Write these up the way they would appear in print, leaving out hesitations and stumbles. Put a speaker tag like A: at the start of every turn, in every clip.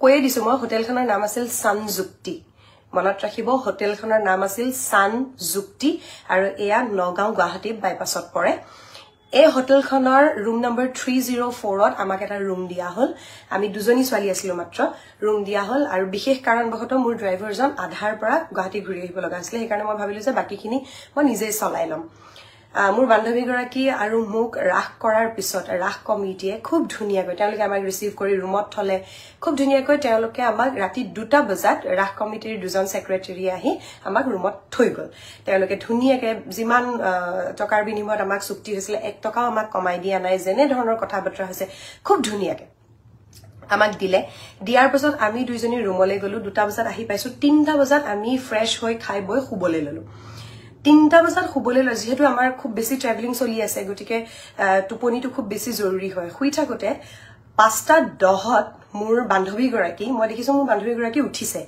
A: কৈয়ে দিছোঁ মই, হোটেলখনৰ নাম আছিল চানযুক্তি। মনত ৰাখিব, হোটেলখনৰ নাম আছিল চানযুক্তি আৰু এয়া নগাঁও গুৱাহাটী বাইপাছত পৰে। এই হোটেলখনৰ ৰুম নম্বৰ 304ত আমাক এটা ৰুম দিয়া হ'ল। আমি দুজনী ছোৱালী আছিলোঁ মাত্ৰ, ৰুম দিয়া হ'ল। আৰু বিশেষ কাৰণবশতঃ মোৰ ড্ৰাইভাৰজন আধাৰ পৰা গুৱাহাটী ঘূৰি আহিব লগা হৈছিলে, সেইকাৰণে মই ভাবিলোঁ যে বাকীখিনি মই নিজেই চলাই ল'ম। মোৰ বান্ধৱীগৰাকী আৰু মোক ৰাস কৰাৰ পিছত ৰাস কমিটিয়ে খুব ধুনীয়াকৈ তেওঁলোকে আমাক ৰিচিভ কৰি ৰুমত থলে। খুব ধুনীয়াকৈ তেওঁলোকে আমাক ৰাতি 2টা বজাত ৰাস কমিটিৰ দুজন ছেক্ৰেটেৰী আহি আমাক ৰুমত থৈ গ'ল। তেওঁলোকে ধুনীয়াকৈ যিমান টকাৰ বিনিময়ত আমাক চুক্তি হৈছিলে, 1 টকাও আমাক কমাই দিয়া নাই, যেনেধৰণৰ কথা বতৰা হৈছে খুব ধুনীয়াকৈ আমাক দিলে। দিয়াৰ পাছত আমি দুইজনী ৰুমলৈ গ'লো। 2টা বজাত আহি পাইছোঁ। 3টা বজাত আমি ফ্ৰেছ হৈ খাই বৈ শুবলৈ ল'লো। 3টা বজাত শুবলৈ লৈ, যিহেতু আমাৰ খুব বেছি ট্ৰেভেলিং চলি আছে, গতিকে টোপনিটো খুব বেছি জৰুৰী হয়। শুই থাকোঁতে 5টা 10ত মোৰ বান্ধৱীগৰাকী, মই দেখিছোঁ মোৰ বান্ধৱীগৰাকী উঠিছে।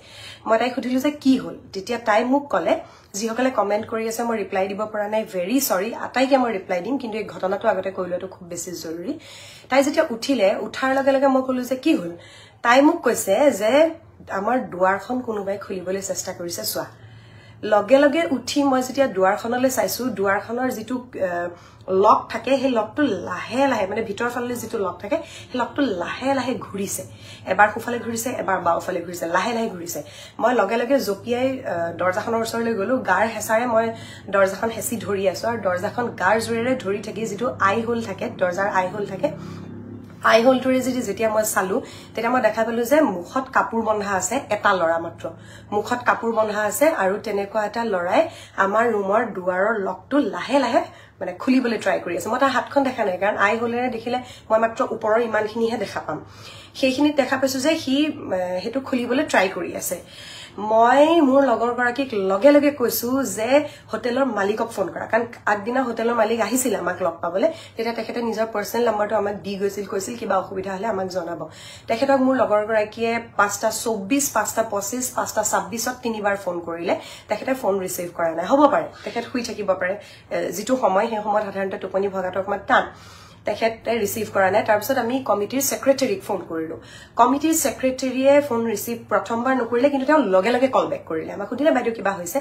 A: মই তাইক সুধিলোঁ যে কি হ'ল। তেতিয়া তাই মোক ক'লে, যিসকলে কমেণ্ট কৰি আছে মই ৰিপ্লাই দিব পৰা নাই, ভেৰি চৰি, আটাইকে মই ৰিপ্লাই দিম, কিন্তু এই ঘটনাটো আগতে কৈ লোৱাটো খুব বেছি জৰুৰী। তাই যেতিয়া উঠিলে, উঠাৰ লগে লগে মই ক'লো যে কি হ'ল। তাই মোক কৈছে যে আমাৰ দুৱাৰখন কোনোবাই খুলিবলৈ চেষ্টা কৰিছে, চোৱা। লগে লগে উঠি মই যেতিয়া দুৱাৰখনলৈ চাইছো, দুৱাৰখনৰ যিটো লক থাকে, সেই লকটো লাহে লাহে, মানে ভিতৰৰ ফালে যিটো লক থাকে, সেই লকটো লাহে লাহে ঘূৰিছে। এবাৰ সোঁফালে ঘূৰিছে, এবাৰ বাওঁফালে ঘূৰিছে, লাহে লাহে ঘূৰিছে। মই লগে লগে জঁপিয়াই দৰ্জাখনৰ ওচৰলৈ গ'লো। গাৰ হেঁচাৰে মই দৰ্জাখন হেঁচি ধৰি আছো আৰু দৰ্জাখন গাৰ জোৰেৰে ধৰি থাকি যিটো আই হোল থাকে, দৰ্জাৰ আই হোল থাকে, আই হোলটোৰে যেতিয়া মই চালো, তেতিয়া মই দেখা পালো যে মুখত কাপোৰ বন্ধা আছে এটা ল'ৰা, মাত্ৰ মুখত কাপোৰ বন্ধা আছে। আৰু তেনেকুৱা এটা ল'ৰাই আমাৰ ৰুমৰ দুৱাৰৰ লকটো লাহে লাহে মানে খুলিবলৈ ট্ৰাই কৰি আছে। মই তাৰ হাতখন দেখা নাই, কাৰণ আই হোলেৰে দেখিলে মই মাত্ৰ ওপৰৰ ইমানখিনিহে দেখা পাম। সেইখিনিত দেখা পাইছো যে সি সেইটো খুলিবলৈ ট্ৰাই কৰি আছে। মই মোৰ লগৰগৰাকীক লগে লগে কৈছো যে হোটেলৰ মালিকক ফোন কৰা, কাৰণ আগদিনা হোটেলৰ মালিক আহিছিল আমাক লগ পাবলৈ। তেতিয়া তেখেতে নিজৰ পাৰ্চনেল নাম্বাৰটো আমাক দি গৈছিল, কৈছিল কিবা অসুবিধা হ'লে আমাক জনাব। তেখেতক মোৰ লগৰগৰাকীয়ে 5টা 24, 5টা 25, 5টা 26ত তিনিবাৰ ফোন কৰিলে। তেখেতে ফোন ৰিচিভ কৰা নাই। হ'ব পাৰে তেখেত শুই থাকিব পাৰে, যিটো সময় সেই সময়ত সাধাৰণতে টোপনি ভগাটো অকণমান টান। তেখেতে ৰিচিভ কৰা নাই। তাৰপিছত আমি কমিটিৰ ছেক্ৰেটেৰীক ফোন কৰিলো। কমিটিৰ ছেক্ৰেটেৰীয়ে ফোন ৰিচিভ প্ৰথমবাৰ নকৰিলে, কিন্তু তেওঁ লগে লগে কল বেক কৰিলে। আমাক সুধিলে, বাইদেউ কিবা হৈছে?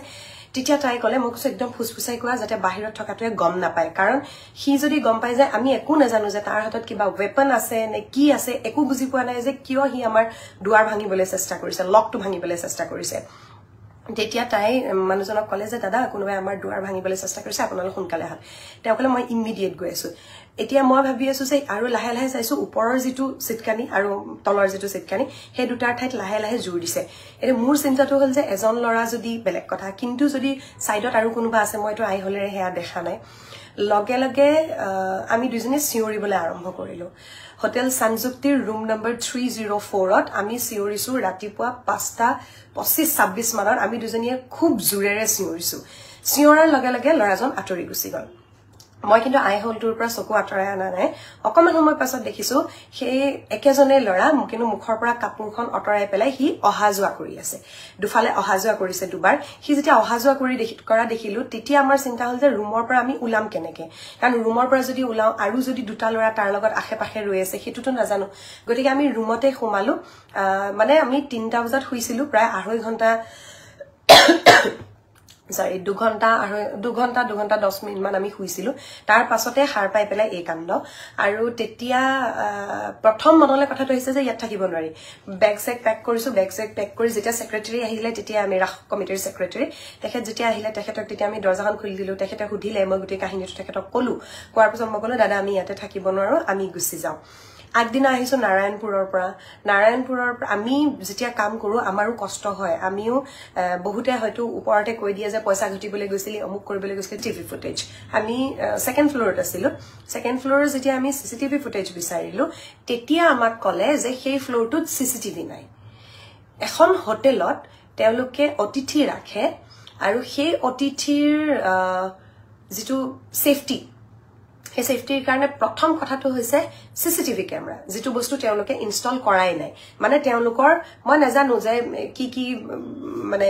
A: তেতিয়া তাই ক'লে, মই কৈছো একদম ফুচফুচাই কোৱা যাতে বাহিৰত থকাটোৱে গম নাপায়, কাৰণ সি যদি গম পাই যায়, আমি একো নাজানো যে তাৰ হাতত কিবা ৱেপন আছে নে কি আছে, একো বুজি পোৱা নাই যে কিয় সি আমাৰ দুৱাৰ ভাঙিবলৈ চেষ্টা কৰিছে, লকটো ভাঙিবলৈ চেষ্টা কৰিছে। তেতিয়া তাই মানুহজনক ক'লে যে দাদা, কোনোবাই আমাৰ দুৱাৰ ভাঙিবলৈ চেষ্টা কৰিছে, আপোনালোক সোনকালে আহক। তেওঁ ক'লে মই ইমিডিয়েট গৈ আছো। এতিয়া মই ভাবি আছো যে আৰু লাহে লাহে চাইছো ওপৰৰ যিটো চিটকানি আৰু তলৰ যিটো চিটকানি, সেই দুটাৰ ঠাইত লাহে লাহে জোৰ দিছে। এতিয়া মোৰ চিন্তাটো হ'ল যে এজন ল'ৰা যদি বেলেগ কথা, কিন্তু যদি ছাইডত আৰু কোনোবা আছে, মইতো আই হলেৰে সেয়া দেখা নাই। লগে লগে আমি দুজনী চিঞৰিবলৈ আৰম্ভ কৰিলো। হোটেল সংযুক্তিৰ ৰুম নম্বৰ 304ত আমি চিঞৰিছো। ৰাতিপুৱা 5টা 25, 26 মানত আমি দুজনীয়ে খুব জোৰেৰে চিঞৰিছো। চিঞৰাৰ লগে লগে ল'ৰাজন আঁতৰি গুচি গ'ল। মই কিন্তু আই হোলটোৰ পৰা চকু আঁতৰাই অনা নাই। অকণমান সময় পাছত দেখিছো সেই একেজনে ল'ৰা, কিন্তু মুখৰ পৰা কাপোৰখন আঁতৰাই পেলাই সি অহা যোৱা কৰি আছে, দুফালে অহা যোৱা কৰিছে দুবাৰ। সি যেতিয়া অহা যোৱা কৰা দেখিলো, তেতিয়া আমাৰ চিন্তা হ'ল যে ৰুমৰ পৰা আমি ওলাম কেনেকে? কাৰণ ৰুমৰ পৰা যদি ওলাওঁ আৰু যদি দুটা ল'ৰা তাৰ লগত আশে পাশে ৰৈ আছে, সেইটোতো নাজানো। গতিকে আমি ৰুমতে সোমালো। মানে আমি 3টা বজাত শুইছিলো, প্ৰায় আঢ়ৈ ঘণ্টা, চৰি, দুঘণ্টা, আঢ়ৈ দুঘণ্টা, 2 ঘণ্টা 10 মিনিটমান আমি শুইছিলো। তাৰ পাছতে সাৰ পাই পেলাই এই কাণ্ড। আৰু তেতিয়া প্ৰথম মনলৈ কথাটো আহিছে যে ইয়াত থাকিব নোৱাৰি। বেগ চেগ পেক কৰিছো। বেগ চেগ পেক কৰি যেতিয়া ছেক্ৰেটেৰী আহিলে, তেতিয়া আমি ৰাস কমিটিৰ ছেক্ৰেটেৰী তেখেত যেতিয়া আহিলে, তেখেতক তেতিয়া আমি দৰ্জাখন খুলি দিলো। তেখেতে সুধিলে, মই গোটেই কাহিনীটো তেখেতক ক'লো। কোৱাৰ পিছত মই ক'লো, দাদা, আমি ইয়াতে থাকিব নোৱাৰো, আমি গুচি যাওঁ। আগদিনা আহিছো নাৰায়ণপুৰৰ পৰা। নাৰায়ণপুৰৰ পৰা আমি যেতিয়া কাম কৰো, আমাৰো কষ্ট হয়। আমিও বহুতে হয়তো ওপৰতে কৈ দিয়ে যে পইচা ঘটিবলৈ গৈছিলি, অমুক কৰিবলৈ গৈছিলি। টিভি ফুটেজ, আমি ছেকেণ্ড ফ্ল'ৰত আছিলো। ছেকেণ্ড ফ্ল'ৰৰ যেতিয়া আমি চিচিটিভি ফুটেজ বিচাৰিলো, তেতিয়া আমাক ক'লে যে সেই ফ্ল'ৰটোত চিচিটিভি নাই। এখন হোটেলত তেওঁলোকে অতিথি ৰাখে আৰু সেই অতিথিৰ যিটো ছেফটি, সেই ছেফটিৰ কাৰণে প্ৰথম কথাটো হৈছে চিচিটিভি কেমেৰা, যিটো বস্তু তেওঁলোকে ইনষ্টল কৰাই নাই। মানে তেওঁলোকৰ, মই নাজানো যে কি কি মানে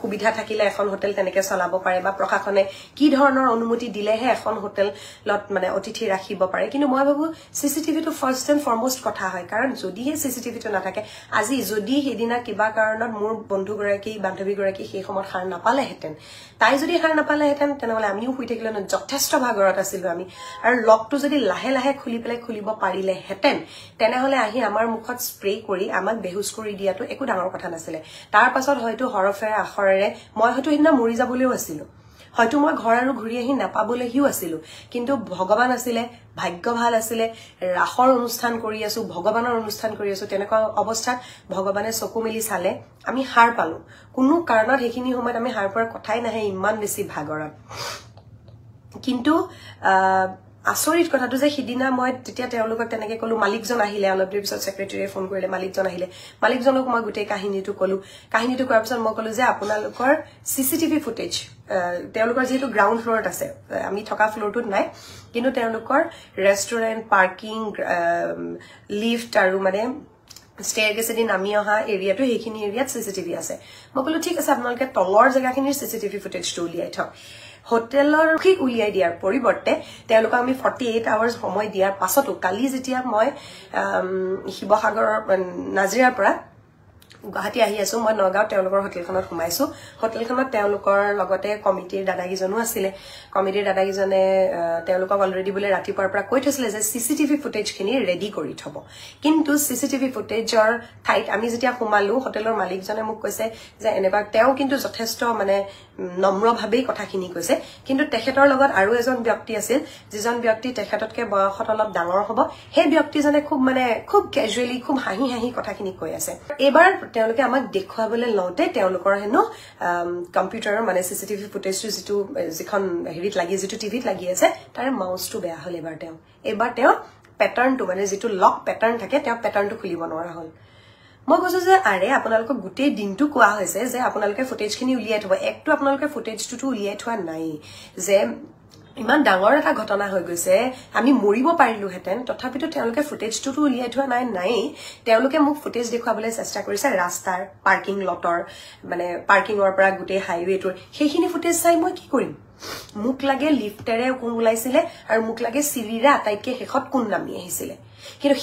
A: সুবিধা থাকিলে এখন হোটেল তেনেকে চলাব পাৰে বা প্ৰশাসনে কি ধৰণৰ অনুমতি দিলেহে এখন হোটেলত মানে অতিথি ৰাখিব পাৰে, কিন্তু মই ভাবো চিচিটিভিটো ফাৰ্ষ্ট এণ্ড ফৰমষ্ট কথা হয়। কাৰণ যদিহে চিচিটিভিটো নাথাকে, আজি যদি সেইদিনা কিবা কাৰণত মোৰ বন্ধুগৰাকী, বান্ধৱীগৰাকী সেই সময়ত সাৰ নাপালেহেঁতেন, তাই যদি সাৰ নাপালেহেঁতেন, তেনেহ'লে আমিও শুই থাকিলে, যথেষ্ট ভাগৰত আছিলো আমি, আৰু লকটো যদি লাহে লাহে খুলি পেলাই খুলিব পাৰিলেহেঁতেন, তেনেহ'লে আহি আমাৰ মুখত স্প্ৰে কৰি আমাক বেহুচ কৰি দিয়াটো একো ডাঙৰ কথা নাছিলে। তাৰ পাছত হয়তো হৰফেৰে আখৰেৰে মই হয়তো সেইদিনা মৰি যাবলৈও আছিলো, হয়তো মই ঘৰ আৰু ঘূৰি আহি নাপাবলৈও আছিলো। কিন্তু ভগৱান আছিলে, ভাগ্য ভাল আছিলে, ৰাসৰ অনুষ্ঠান কৰি আছো, ভগৱানৰ অনুষ্ঠান কৰি আছো, তেনেকুৱা অৱস্থাত ভগৱানে চকু মেলি চালে, আমি সাৰ পালো। কোনো কাৰণত সেইখিনি সময়ত আমি সাৰ পোৱাৰ কথাই নাহে, ইমান বেছি ভাগৰত। কিন্তু আচৰিত কথাটো যে সিদিনা মই তেতিয়া তেওঁলোকক তেনেকে ক'লো, মালিকজন আহিলে, অলপ দেৰি পিছত ছেক্ৰেটেৰীয়ে ফোন কৰিলে, মালিকজন আহিলে, মালিকজনক মই গোটেই কাহিনীটো ক'লো। কাহিনীটো কোৱাৰ পিছত মই ক'লো যে আপোনালোকৰ চিচিটিভি ফুটেজ, তেওঁলোকৰ যিহেতু গ্ৰাউণ্ড ফ্ল'ৰত আছে, আমি থকা ফ্ল'ৰটোত নাই, কিন্তু তেওঁলোকৰ ৰেষ্টুৰেণ্ট, পাৰ্কিং, লিফ্ট আৰু মানে ষ্টেয়াৰকেছেদি নামি অহা এৰিয়াটো, সেইখিনি এৰিয়াত চিচিটিভি আছে। মই ক'লো ঠিক আছে, আপোনালোকে তলৰ জেগাখিনিৰ চিচিটিভি ফুটেজটো উলিয়াই থওক। হোটেলৰ ঠিক উলিয়াই দিয়াৰ পৰিৱৰ্তে তেওঁলোকক আমি 48 আৱাৰ্ছ সময় দিয়াৰ পাছতো কালি যেতিয়া মই শিৱসাগৰৰ নাজিৰাৰ পৰা গুৱাহাটী আহি আছো, মই নগাঁৱত তেওঁলোকৰ হোটেলখনত সোমাইছো। হোটেলখনত তেওঁলোকৰ লগতে কমিটিৰ দাদাকেইজনো আছিলে। কমিটিৰ দাদাকেইজনে তেওঁলোকক অলৰেডি বোলে ৰাতিপুৱাৰ পৰা কৈ থৈছিলে যে চিচিটিভি ফুটেজখিনি ৰেডি কৰি থব। কিন্তু চিচিটিভি ফুটেজৰ ঠাইত আমি যেতিয়া সোমালো, হোটেলৰ মালিকজনে মোক কৈছে যে এনেকুৱা, তেওঁ কিন্তু যথেষ্ট মানে নম্ৰভাৱেই কথাখিনি কৈছে, কিন্তু তেখেতৰ লগত আৰু এজন ব্যক্তি আছিল, যিজন ব্যক্তি তেখেততকে বয়সত অলপ ডাঙৰ হ'ব। সেই ব্যক্তিজনে খুব মানে খুব কেজুৱেলি, খুব হাঁহি হাঁহি কথাখিনি কৈ আছে। এইবাৰ তেওঁলোকে আমাক দেখুৱাবলৈ লওঁতে তেওঁলোকৰ হেনো কম্পিউটাৰৰ মানে চিচিটিভি ফুটেজটো যিটো যিখন হেৰিত লাগি, যিটো টিভিত লাগি আছে, তাৰে মাউচটো বেয়া হ'ল। এইবাৰ তেওঁ পেটাৰ্ণটো, মানে যিটো লক পেটাৰ্ণ থাকে, তেওঁ পেটাৰ্ণটো খুলিব নোৱাৰা হ'ল। মই কৈছো যে আৰে আপোনালোকক গোটেই দিনটো কোৱা হৈছে যে আপোনালোকে ফুটেজখিনি উলিয়াই থব, একটো আপোনালোকে ফুটেজটোতো উলিয়াই থোৱা নাই, যে ইমান ডাঙৰ এটা ঘটনা হৈ গৈছে, আমি মৰিব পাৰিলোহেঁতেন, তথাপিতো তেওঁলোকে ফুটেজটোতো উলিয়াই থোৱা নাই। নাই, তেওঁলোকে মোক ফুটেজ দেখুৱাবলৈ চেষ্টা কৰিছে ৰাস্তাৰ পাৰ্কিং লটৰ, মানে পাৰ্কিঙৰ পৰা গোটেই হাইৱেটোৰ, সেইখিনি ফুটেজ চাই মই কি কৰিম? মোক লাগে লিফ্টেৰে কোন ওলাইছিলে আৰু মোক লাগে চিৰিৰে আটাইতকৈ শেষত কোন নামি আহিছিলে। কিন্তু